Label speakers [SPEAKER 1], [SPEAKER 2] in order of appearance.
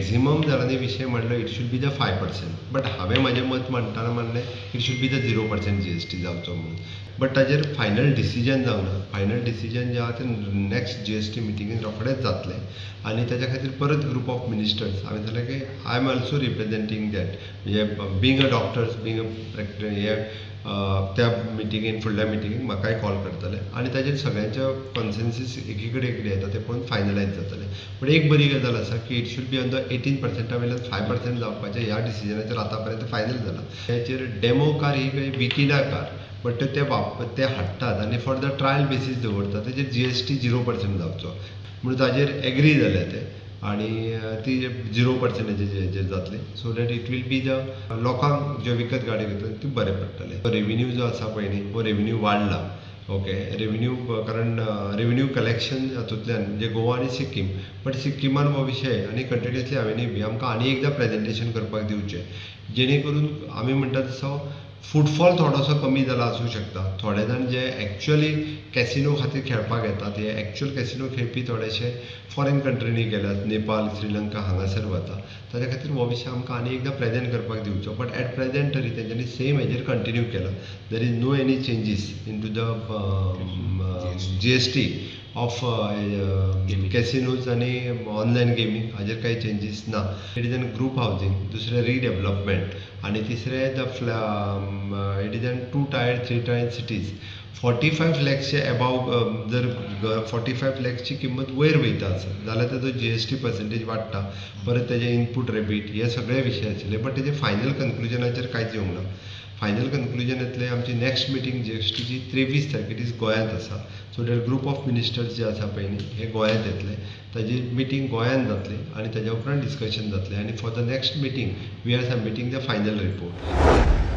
[SPEAKER 1] Maximum जाणांनी विशय म्हणलो it should be the 5%, but हांवें म्हाजें मत मांडटना म्हणलें it should be the 0% GST जावचो म्हणून. बट ताजेर फायनल डिसिजन जावना. फायनल डिसिजन जें आहा तें नेक्स्ट जीएसटी मिटिंगेन रोखडेंच जातलें आनी ताच्या खातीर परत ग्रुप ऑफ मिनिस्टर्स हांवें सांगलें की I am also representing that, म्हणजे being a doctors being a हे त्या मिटिंगेन फुडल्या मिटिंगेक म्हाकाय कॉल करतले आनी ताजेर सगळ्यांच्या कॉन्सेन्सीस एकी कडेन कितें येता तें पळोवन फायनलायज जातलें. बट एक बरी गजाल आसा की it should be on the 18% वयल्यान 5% जावपाचें ह्या डिसिजनाचेर आतां पर्यंत फायनल जाला. हेचेर डेमो कार ही काही विकिना कार, बट ते ते हाडटात आनी फॉर the trial basis दवरतात, तेजेर जीएसटी 0% जावचो म्हणून ताजेर एग्री जाले ते आनी ती 0% हेजेर जातली, so that it will be the लोकांक ज्यो विकत गाडी घेतली ती बरें पडटलें. रेविन्यू जो आसा पळय न्ही हो रेविन्यू वाडला. ओके, रेविन्यू कारण रेविन्यू कलेक्शन हातूंतल्यान म्हणजे गोवा आनी सिक्कीम, बट सिक्किमान हो विशय आनी कंटिन्युअसली हांवें बी आमकां आनी एकदां प्रेजेंटेशन करपाक दिवचें, जेणे करून आमी म्हणटा तसो फुटफॉल थोडोसो कमी जाला आसूं शकता. थोडे जाण जे एक्चुअली कॅसिनो खातीर खेळपाक येतात, हे एक्चुअल कॅसिनो खेळपी थोडेशे फॉरेन कंट्रीनी गेल्यात, नेपाल, श्रीलंका हांगासर वता, ताच्या खातीर हो विशय आमकां आनी एकदां प्रेजेंट करपाक दिवचो. बट एट प्रेजेंट तरी तेंच्यांनी सेम हेजेर कंटिन्यू केला. There is no any changes into the GST of casinos आनी ऑनलायन गेमींग हाजेर कांय चेंजीस ना. It is an group housing, दुसरें रिडेवलपमेंट आनी तिसरें the it is an 2 tier 3 tier cities. 45 लॅक्सचे above जर 45 लॅक्सची किंमत वयर वयता आसत जाल्यार ताजो जीएसटी पर्संटेज वाडटा, परत तेजे इनपूट रेबीट हे सगळे विशय आशिल्ले, बट तेजे फायनल कन्क्लुजनाचेर कांयच येवंक ना. फायनल कन्क्लुजन येतलें आमची नेक्स्ट मिटींग जीएसटीची 23 तारखेर is गोंयांत आसा. So that group of ministers जे आसा पळय न्ही हे गोंयांत येतले, ताजी मिटींग गोंयांत जातली आनी ताज्या उपरांत डिस्कशन जातलें आनी for the next meeting we are submitting the final report.